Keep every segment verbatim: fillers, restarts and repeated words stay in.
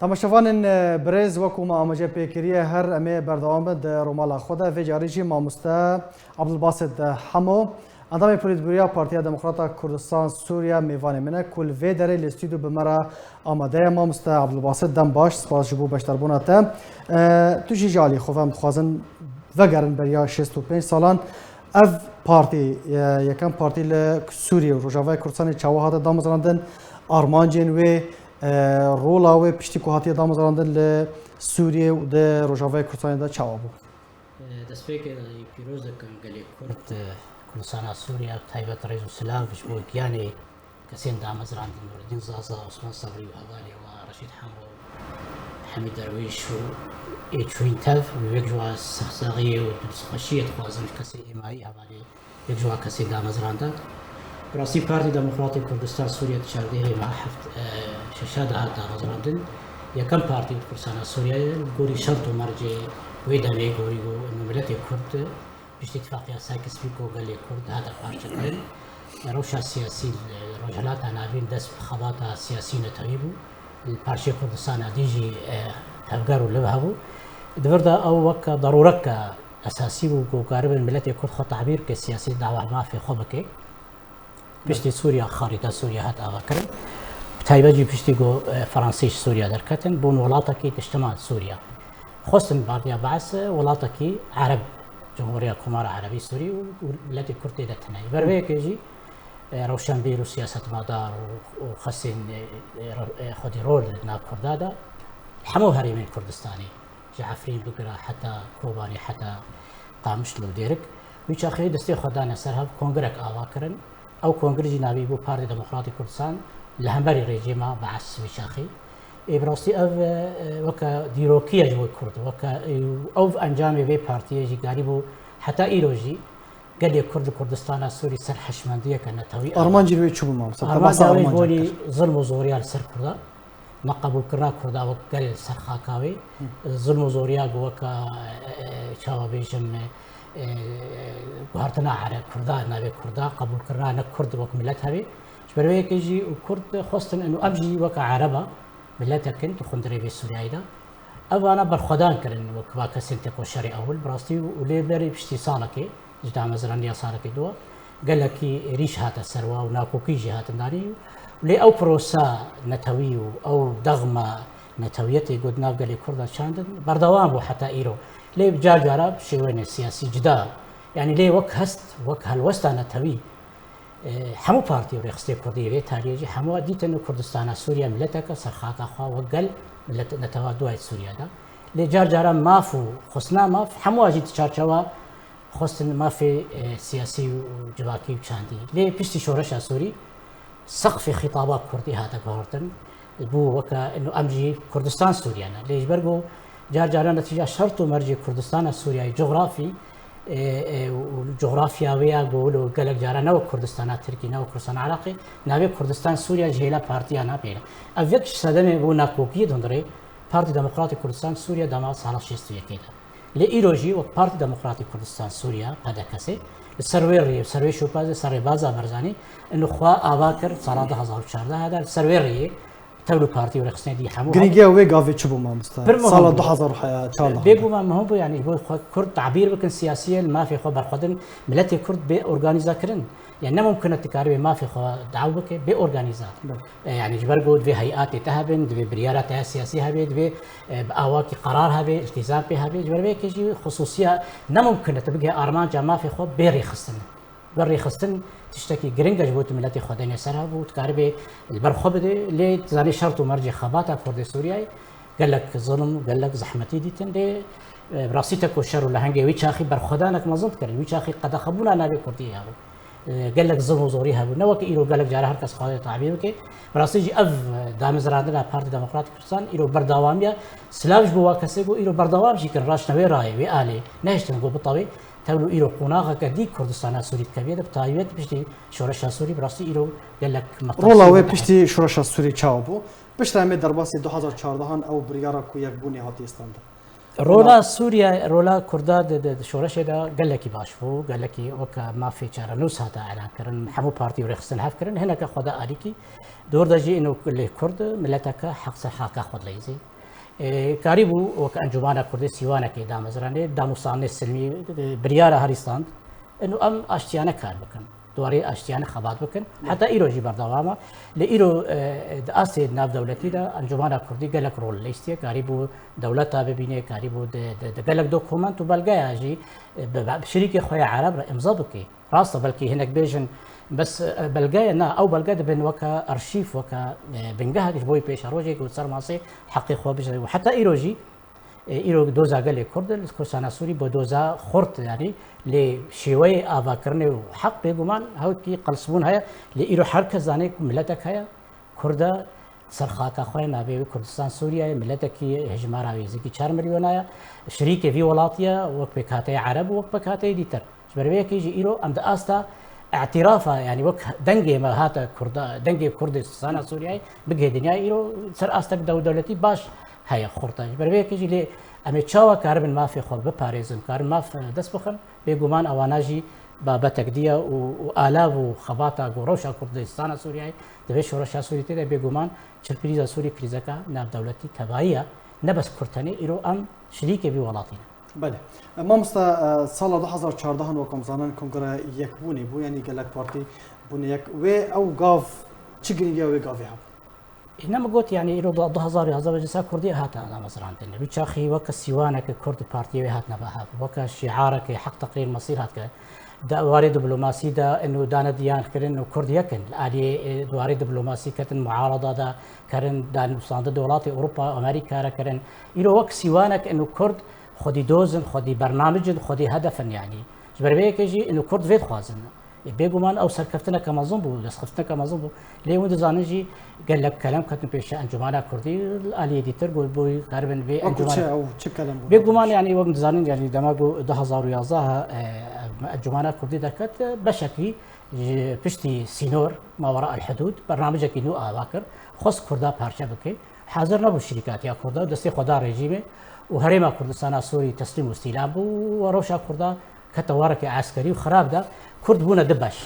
Temaşevanên, e, birêz, wekû me amece pê kiriye, her em ê berdewam bin di romala xwe de. Vê carî jî mamoste Abdulbasit Hemo, endamê polîtbûroya Partiya Demokrata Kurdistan Sûriye mêvanê min e, ku li vê derê li stûdyo bi me re amade ye. Mamoste Abdulbasit, dem baş, spas ji bo beşdarbûna te. E, tu jî ji alî xwe ve em dixwazin vegerin beriya şêst û pênc salan. Ev partî, e, yekem partî li Sûriyê û Rojavayê Kurdistanê çawa hate damezrandin, armancên wê, e, rola wê piştî ku hatiye damezrandin li Sûriyê û di Rojavayê Kurdistanê de çawa bû? Destpêkê pîroz dikim gelê Kurd, Kurdistana Sûriye, taybet rêz û silav ji bo giyanê kesên damezrandin, Nûreddîn Zaza, Osman Sebrî û hevalê wa, Reşîd Hemo, Hemî Derwîş û ê çûyîn tev, wî wek ji wa sexsexiyê û dilxweşiyê dixwazim ji kesê êmarî hevalê Yek ji wan kesên damezranda. Bi rastî Partî Demokratî Kurdistan Sûriye di çardehê meha heft, e, şeşa de hat damezrandin. Yekem partî di Kurdistana Sûriye ye. Li gorî şert û mercê wê demê gorî bû, û miletê Kurd piştî tifaqiya Sykes-Picot gelê Kurd hate parçekirin. Rewşa siyasî li Rojhilata Navîn dest bi xebata siyasî netewî bû. Li parçeyê Kurdistana dî jî, e, tevger û liv hebû. Di vir de ew weke darûreke esasî bû ku karibin miletê Kurd xwe tabîr bike, siyasî dawa mafê xwe bike. Piştî Sûriya, xarîta Sûriya hat avakirin. Bi taybet jî piştî ku, e, Fransî ji Sûriya derketin, bûn welatekî niştiman Sûriya. Xwestin Partiya Baas welatekî Ereb, Cumhuriya Komara Erebî Sûrî û, û miletê Kurd tê de tune. Ji ber vê yekê jî, e, rewşenbîr û siyasetmedar û, û xwestin, e, e, xwedî rol di nav Kurda de hemû herêmên Kurdistanê. Ji Efrîn bigire heta Kobanê, heta Qamişlo û Dêrik, wî çaxê destê xwe dane ser hev, kongrek ava kirin. Ew kongre jî navî bû Partî Demokratî Kurdistan li hemberî rejîma Bees wî çaxê. Ê bi rastî ev, e, weke dîrokî ye ji bo Kurd, weke, e, ew encamê vê partiyê jî karîbû heta îro jî gelê Kurd li Kurdistana Sûrî ser hişmendiyeke netewî. Armancên wê çi bû, mamoste? Armanca wê ji bo zilm û zoriya li ser Kurda, neqebûlkirina Kurda wek gel li ser xaka wê, zilm û zoriya ku weke, e, e, çawa bêjim, e, e, guhertina Ereb, Kurda, navê Kurda, qebûlkirina ne Kurd wek milet hebe. Ji ber wê yekê jî û Kurd xwestin û em jî weke Ereba miletek in di xundirê vê Sûriyeyê de. Ev vana berxwedan kirin wek va kesên tekoşerê ewil, bi rastî û lê berî piştî salekê, ji damezrandiya salekê dû, gelekî êrîş hate ser wa û nakokî jî hatin danî. Lê ew prosa netewî û ew dexma netewiyetê ku di nav gelê Kurd de çandin, berdewam bû heta îro. Lê bi car cara bi şêweyên siyasî cida, yanî lê wek hest, wek helwesta netewî, e, hemû partî û rêxistê Kurdî yê vê tariyê jî hemû dîtin û Kurdistana Sûriye mileteke ser xaka xwe wek gel milet netewa dua yê Sûriye de. Lê car caran maf û xwestina maf hemû jî di çarçewa xwestin mafê, e, siyasî û civakî û çandî. Lê piştî şoreşa Sûrî seqfê xîtaba Kurdî hate guhertin. Bû weke ino em jî Kurdistan Sûriye ne. Lê ji ber ku car caran netîca şert û mercê Kurdistana Sûriyeyê, cografî, e, e, û cografya wê ya ku wilo gelek caran ne wek Kurdistana Tirkî, ne wek Kurdistana Iraqê, navê Kurdistan Sûriye ji hêla partiya napêne. Ev yek ji sedemê bû nakokiyê di hundirê Partî Demokratî Kurdistan Sûriye dema sala şêst û yekê de. Lê îro jî wek Partî Demokratî Kurdistan Sûriye, P D K S, li ser wê rêyê, ser wê şopazê, ser rêbaza Barzanî, ino xwe ava kir, sala du hazar û çardeh de, li ser wê rêyê, tevlû partî û rêxistinê dî hemû Girîngiya wê gavê çi bû, mamoste? Pir muhim Sala bû. Du hazar û çardeh. Bêguman muhim bû, yanî ji bo xwe Kurd tabîr bikin, siyasiyê li mafê xwe berxwedin, miletê Kurd bê organîze kirin. Yani ne mumkin e tu karibê mafê xwe daw bike bê organîze. Belê. E, yani ji ber ku divê heyatê te hebin, divê biryara te ya siyasî hebe, divê, e, bi awakî qerar hebe, îltîzam pê hebe. Ji ber vê yekê jî xusûsiya ne mumkin e tu bigihê armanca mafê xwe bê rêxistin. Bi rêxistin tiştekî giring e ji bo tu miletê xwe denê ser hev û tu karibê li ber xwe bidê. Lê tu zanî şert û mercê xebata Kurdê Sûriyeyê gelek zilm û gelek zehmetî dîtin. Lê, e, bi rastî tekoşer û lehengê wî çaxî berxwedanek mezin dikirin. Wî çaxî qedexebûna navê Kurdî hebû. E, gelek zilm û zorî hebû. Ne weke îro gelek cara her kes xwedê tabî bike. Bi rastî jî ev, e, damezrandina Partî Demokratîk Kurdistan îro berdewamiya silav ji bo wa kesê ku îro berdewam jî kirin, raştine wê rayê, wê alê, nehiştin ku bitewê. Tevlû îro qonaxeke dî Kurdistana Sûrî dikeviyê de, bi taybet piştî şoreşa Sûrî, bi rastî îro gelek metrasî Rola wê weke piştî şoreşa Sûrî çawa bû? Piştre em ê derbasî du hazar çardehan ew biryara ku yekbûnê hatiye standin. Rola Sûriye, rola Kurda di, di, di şoreşê de gelekî baş bû, gelekî weke mafê çarenûs hate elan kirin, hemû partî û rêxistin hev kirin, hineke xwe de alîkî. Di wir de jî ino lê Kurd mileteke heq ser xaka xwe dileyzî. E, karîbû wek Encûmana Kurdî sîwanekê damezrane, danûstandinê silmî, e, biryara herî stand, inu em aştiyane kar bikin, di warê aştiyane xebat bikin. Heta îro jî berdewam e. Lê îro, e, di astê navdewletî de Encûmana Kurdî gelek rol lîstiye, karîbû dewleta bibîne, karîbû di, di, di gelek dokument û belgeya jî, e, bi, bi şirîkê xwe ya Ereb re îmza bike. Rast e, belkî hinek bêjin, bes, e, belge ye, na, ew belge dibin weke arşîv, weke, e, bingehek ji bo wî pêşerojê ku ser masê heqê xwe bijî. Û heta îro jî, e, îro doza gelê Kurd, li Kurdistana Sûrî bi doza xurt, yanî lê şêweyê avakirinê û heq bêguman hewkî qelsbûn heye, lê îro her kes zanê ku miletek heye, Kurd e, ser xaka xwe navê wî Kurdistan Sûriye ye, miletekî hejmara wî nêzîkî çar milyona ye, şirîkê vî welatî ye, wek pêkhateyê Ereb û wek pêkhateyê dîtir. Ji ber vê yekê jî îro em di asta îtirafa, yanî wek dengê me hate Kurda, dengê Kurdistana Sûriyeyê bigihê dinyayê, îro ser astek dewdewletî baş heye xurt e. Ji ber vê yekê jî lê em ê çawa karibin mafê xwe biparêzin, karin maf dest bixin, bêguman ewana jî babetek dî ye û, û alav û xebata ku rewşa Kurdistana Sûriyeyê di vê şoreşa Sûrî tê de bêguman çil krîza Sûrî krîzeka navdewletî tevayî ye. Ne bes Kurd tenê, îro em şirîkê vî welatî ne. Belê. E, mamosta, e, sala du hazar çardeh wek em zanin Kongreya Yekbûnê bû, yanî gelek partî bûne yek. Wê ew gav, çi girîngiya wê gavê hebû? Ê, ne min got, yanî îro du, du hazar û yazdeh Meclisa Kurdî hate damezrandin. Wî çaxî weke sîwaneke Kurd û partiyê wê hatine ba hev. Weke şiarekê heq teqrîr mesîr hat kirin. Di warê diplomasî de inu dane diyan kirin û Kurd yek in. Li aliyê, e, di warê diplomasî ketin muarada de kirin, danûstandin di welatê Ewropa, Amerîka re kirin. Îro wek sîwanek inu Kurd xwedî doz in, xwedî bernamij in, xwedî hedef in yanî. Ji ber vê yekê jî inu Kurd vê dixwazin. Ê, bêguman ew serkeftineke mezin bû, destxistineke mezin bû. Lê hûn dizanin jî gelek kelem ketin pêşiya Encûmena Kurdî, li aliyê dîtir got, bû karibin vê Wekû encûmena çi, ew çi kelem bû? Bêguman, yanî wek dizanin, yanî dema ku du hazar û yazdeh, e, Encûmena Kurdî derket, e, beşekî ji piştî sînor, Mawera el Hudûd, bernamijekî nû ava kir, xwest Kurda parçe bike. Hazir nebû şirîkatiya Kurda, destê xwe da rejîmê û Herêma Kurdistana Sûrî teslîm û îstîlam bû û rewşa Kurda kete wareke eskerî û xirab de. Kurd bûne du beş.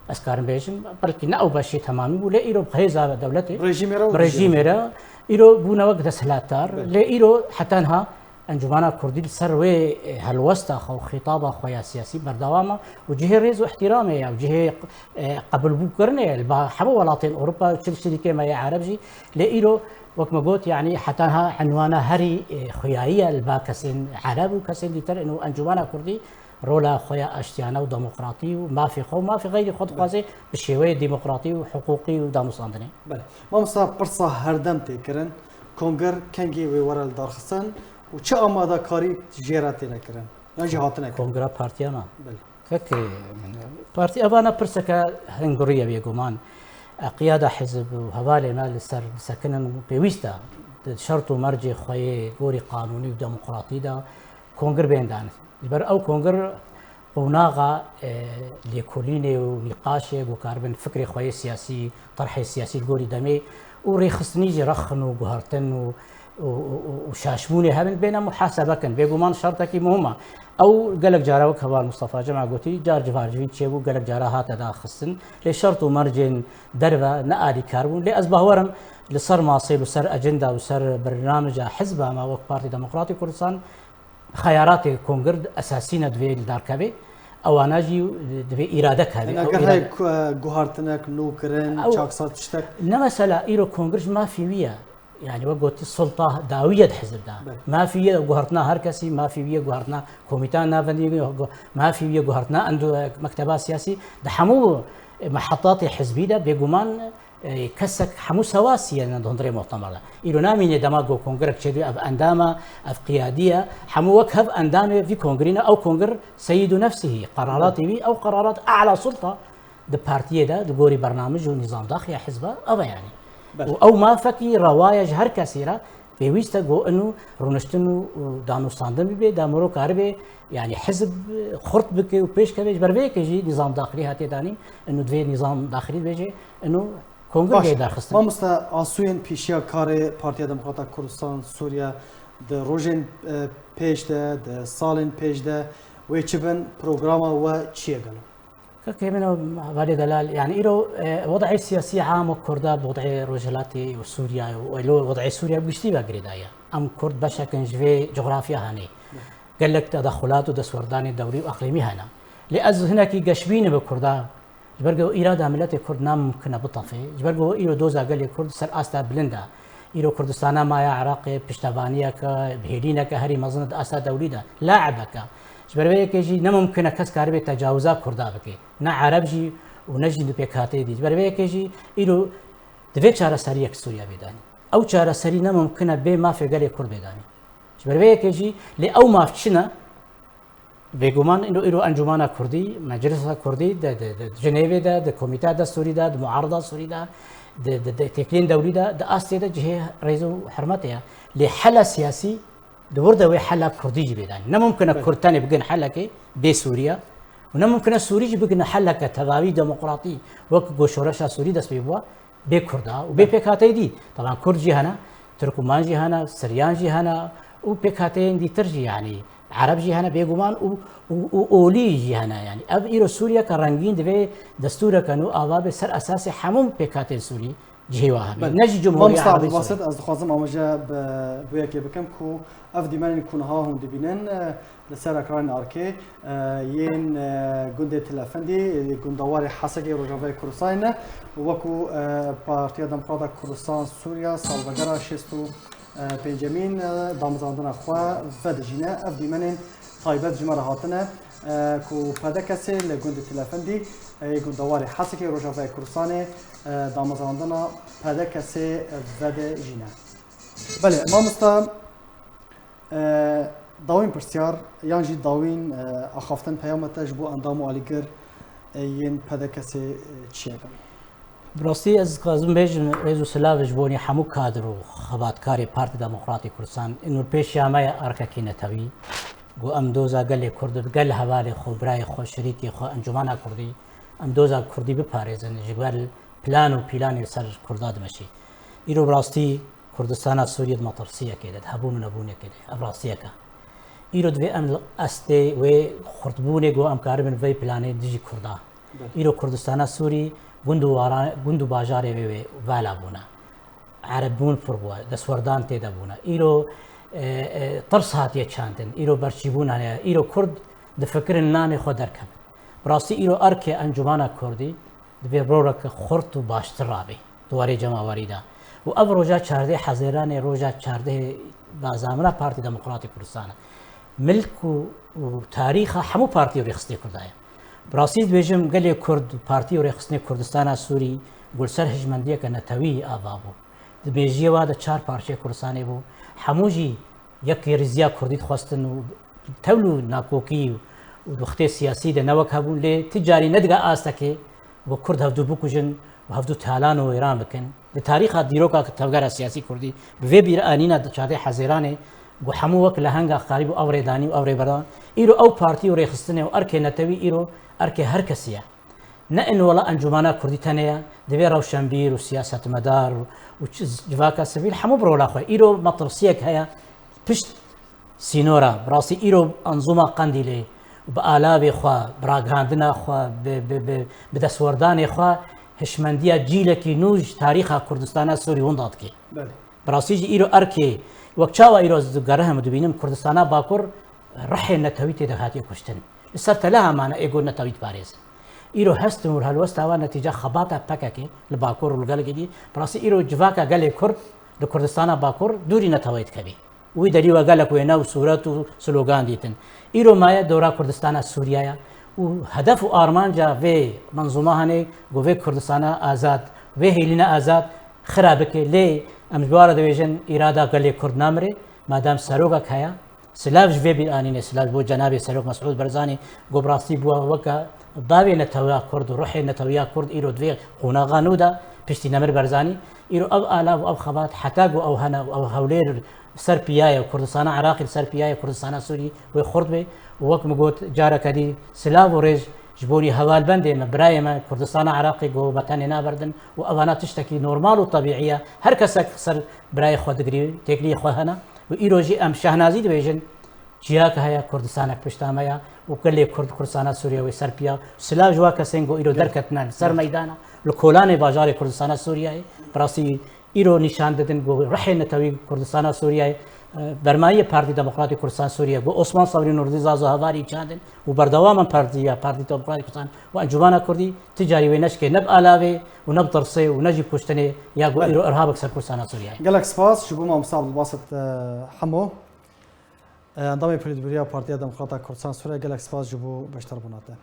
Ez karim bêjim, belkî ne ew beşê temamî bû, lê îro bi hêza dewletê, Rejîmê re û bi rejîmê re, îro bûne wek desthilatdar. Belê. Lê îro heta niha Encûmena Kurdî li ser wê, e, helwesta xwe û xîtaba xwe ya siyasî berdewam e û cihê rêz û ihtiramê ye û cihê, e, qebûlbûkirinê ye li ba hemû welatên Ewropa, çi li şirîkê me yê Ereb jî. Lê îro, wek me got, yanî heta niha enwana herî, e, xuyayî ye li ba kesên Ereb û kesên dîtir, û Encûmena Kurdî rola xwe ya aştiyane û demokratî û mafê xwe û mafê xeyrî xwe dixwaze bi şêweyê demokratî û hiqûqî û danûstandinê. Belê. Mamosta, pirsa herdem tê kirin, Konger kengê wê were lidarxistin û çi amadekarî jê re têne kirin? Yan jî hatine kirin? Kongera partiya me. Belê. Kekê min, partî, evana pirseke hingurî ye bêguman. E, qiyada hizb û hevalê me li ser disekinin û pêwîst e di şert û mercê xwe yê gorî qanûnî û demokratî de kongir bên dan. Ji ber ew kongir qonaxa, e, lêkolînê û nîqaşê ku karibin fikrê xwe yê siyasî, terhê siyasî li gorî demê û rêxistinî jî rexin û guhertin û, û, û, û, û şaşbûnê hebin, bêne muhasebe kin. Bêguman şertekî muhim e. Ew gelek cara wek heval Mustafa Cema gotî, car civarcivîn çêbû, gelek cara hate daxistin. Lê şert û mercên derve ne alîkar bûn. Lê ez bawer im li ser masêl û ser ecenda û ser bernamija hizba me wek Partî Demokratî Kurdistan, xeyaratê kongir esasî ne divê li dar keve. Ewana jî divê îrade keve. Ew Eger îrade heye ku, e, guhartinek nû kirin, Ew çaksaz tiştek? Ne mesela, îro kongir ji mafî wî ye. Yani wek gotî, sulta dawî ye di hizb de. Belê. Mafî wî ye guhartina her kesî, mafî wî ye guhartina komîta navendî, gu-, mafî wî ye guhartina endo-, mekteba siyasî. Di hemû mehetatê hizbî de bêguman, e, kesek hemû sewasî ye di hundirê muhtemer de. Îro namîne dema ku kongirek çêdibê, ev endam e, ev qiyadî ye. Hemû wek hev endamê vî kongirî ne. Ew kongir seyîdu nefsihî, qeraratê wî, ew qerarat e'la sulta di partiyê de, di gorî bernamij û nîzamdaxiya hizba, ev e yanî. Belê. Û ew mafekî rewa ye ji her kesî re, pêwîst e ku inu rûniştin û, û danûstandin bibe, da miro karibe, yanî hizb xurt bike û pêş keve. Ji ber vê yekê jî nîzam daxilî hatiye danîn, inu divê nîzam daxilî dibêje, inu kongir Baş e. Bê darxistin. Mamoste, asûyên pêşiya karê Partiya Demokrata Kurdistan Sûriye di rojên, e, pêş de, di salên pêş de wê çi bin, programa we çi ye gelo? Kekê min û hevalê delal, yani îro, e, wed'ê siyasî am û Kurda bi wed'ê Rojhilatê û Sûriya û elo wed'ê Sûriya bi giştî ve girêdaye. Em Kurd beşek in ji vê cografya hene. Gelek tedexulat û destwerdanê dewrî û eqlîmî hene. Lê ez hinekî geşbîn im bi Kurda. Ji ber ku îrada miletê Kurd namimkin e bitefê. Ji ber ku îro doza gelê Kurd ser asta bilind e. Îro Kurdistana me ya Iraqê piştevaniyeke, hêlîneke herî mezin e di asta dewrî de. Laibeke. Ji ber vê yekê jî ne mimkin e kes karibe tecawiza Kurda bike. Ne Ereb jî û ne jî di pêkhateyê dî. Ji ber vê yekê jî îro divê çareseriyek Sûriye bê danîn. Ew çareserî ne mimkin e bê mafê gelê Kurd bê danîn. Ji ber vê yekê jî lê ew maf çi ne? Bêguman îro, îro Encûmana Kurdî, Meclisa Kurdî de, de, de Cinêvê de, di Komîteya Destûrî de, di Muarida Sûrî de, di, di, di têkiliyên dewrî de, di astê de cihê rêz û hurmetê ye. Lê hela siyasî di wir de wê hela Kurdî jî bê danîn. Ne mumkin e Kurd tenê bigin helekê bê Sûriye û ne mumkin e Sûrî jî bigine heleke tevawî demokratî wek ku şoreşa Sûrî dest pê bûye bê Kurda û bê pêkhateyê dî. Taban Kurd jî hene, Tirkûman jî hene, Siryan jî hene û pêkhateyên dîtir jî, yanî Ereb jî hene bêguman û, û, û olî jî hene. Yanî ev îro Sûriyeke rengîn divê destûreke nû ava be ser esasê hemû pêkhateyên Sûrî cihê wa hebe. Belê. Ne jî Cumhuriyê Mamosta Erebê Sûrî. Abdulbasit, ez dixwazim amaje bi, bi yekê bikim ku ev dîmenên ku niha hûn dibînin, e, li ser ekranên arkê, e, yên, e, gundê Tilefendî, e, gundewarê Hesekê Rojavayê Kurdistanê ne. Weku, e, Partiya Demokrata Kurdistan Sûriya salvegera şêst û pêncemîn, e, damezrandina xwe vedijîne. Ev dîmenên taybet ji me re hatine, e, ku P D K S'ê li gundê Tilefendî, e, gundewarê Hesekê Rojavayê Kurdistanê, e, damezrandina P D K S'ê vedijîne. Belê, mamosta, e, dawîn pirsyar yan jî dawîn, e, axaftin peyama te ji bo endam û alîgir, e, yên P D K S'ê, e, çi ye? Bi rastî ez dixwazim bêjim, rêz û silav ji bo hemû kadir û xebatkarê Partî Demokratî Kurdistan. Îro pêşiya me ye erkekî netewî. Ku em doza gelê Kurd, gel hevalê xwe, birayê xwe, şirîkê xwe, Encûmana Kurdî, em doza Kurdî biparêzin, ji ber plan û pîlanê li ser Kurda dimeşî. Îro bi rastî Kurdistana Sûriyê di metirsiyekê de, di hebûn û nebûnekê de. Ev rastiyek e. Îro divê em li astê wê xurtbûnê ku em karibin vê planê dijî Kurda. Belê. Îro Kurdistana Sûrî gund û waran, gund û bajarê wê, wê vala bûne. Erebbûn pir bûye, destwerdan tê de bûne. Îro, e, e, tirs hatiye çandin. Îro berçîbûn hene. Îro Kurd difikirin nanê xwe derkevin. Bi rastî îro erkê Encûmana Kurdî divê roleke xurt û baştir rabe di warê cemawerî de. Û ev roja çardeh Hezêranê, roja çardehê bazamina Partî Demokratî Kurdistan e. Milk û, û tarîxa hemû partî û rêxistê Kurda ye. Bi rastî dibêjim, gelê Kurd, partî û rêxistinê Kurdistana Sûrî, ku li ser hişmendiyeke netewî ava bû. Di mêjiyê wa de çar parçeyê Kurdistanê bû. Hemû jî yek rîziya Kurdî dixwestin û tewl û nakokî û wextê siyasî de ne wek hebûn, lê ti carî nedige astekê ku Kurd hevdû bikujin û hevdû talan û wêran bikin. Di tarîxa dîroka tevgera siyasî Kurdî bi vê bîranîna di çardeh Hezêranê ku hemû wek lehenga qarîb û ev rêdanî û ev rêberdan, îro ew partî û rêxistinê û erkê netewî îro erkê her kesî ye. Ne in wela Encûmana Kurdî tenê ye, divê rewşenbîr û siyasetmedar û, û çi-, civaka sivîl hemû bi rola xwe. Îro metirsiyek heye pişt sînora. Bi rastî îro enzûma Qendîlê bi alavê xwe, bi ragihandina xwe, bi, bi, bi, bi destwerdanê xwe hişmendiya cîlekî nû ji tarîxa Kurdistana Sûrî winda dike. Belê. Bi rastî jî îro erkê, wek çawa îro ez digerihim û dibînim Kurdistana Bakur rihê netewî tê de hatiye kuştin. Li ser tela hemane ê got netewî diparêzin. Îro hestin û helwesta wan netîca xebata P K K li Bakur û li gelekî dî, bi rastî îro civaka gelê Kurd li Kurdistana Bakur dûrî neteweyê dikevî. Wî derî we gelek wêne û sûret û slogan dîtin. Îro maye dora Kurdistana Sûriye ye û hedef û armanca vê menzûma hene ku vê Kurdistana azad, vê hêlîna azad xira bike. Lê em ji wara dibêjin, îrada gelê Kurd namire, madem serokek heye, silav ji vê bîranînê, silav ji bo cenabê Serok Mesûd Barzanî, ku bi rastî bûye weke dawê netewiya Kurd û ruhê netewiya Kurd îro di vê qonaxa nû de piştî nemir Barzanî, îro ev alav û ev xebat heta ku ew hene û ew Hewlêr ser piya ye û Kurdistana Iraqê li ser piya ye, Kurdistana Sûrî wê xurt bê. Û wek min got, careke dî silav û rêz ji bo hevalbendê me, birayê me, Kurdistana Iraqê ku me tenê naberdin û evana tiştekî normal û tebîî ye. Her kesek ser birayê xwe digirî, têkiliyê xwe hene. Û îro jî em şehnazî dibêjin, Çiyake heye, Kurdistanek pişta me ya û gelê Kurd Kurdistana Sûriye wê ser piya. Silav ji wa kesên ku îro derketine li ser meydana, li kolanê bajarê Kurdistana Sûriyeyê. Bi rastî îro nîşan didin ku rihê netewî Kurdistana Sûriyeyê, e, bermayiyê Partî Demokratî Kurdistan Sûriye, ku Osman Sabrî Nurdî Zazo hevalî çandin û berdewam in partiya Partî Demokratî Kurdistan û Encûmena Kurdî ti carî wê neşkê ne bi alavê û ne bi tirsê û ne jî bi kuştinê ya ku Belê. îro irhabek ser Kurdistana Sûriyeyê. Gelek spas ji bo mamosta Abdulbasit, e, Hemo, e, endamê Polîtbûroya Partiya Demokrata Kurdistan Sûriye, gelek spas ji bo beşdarbûna te.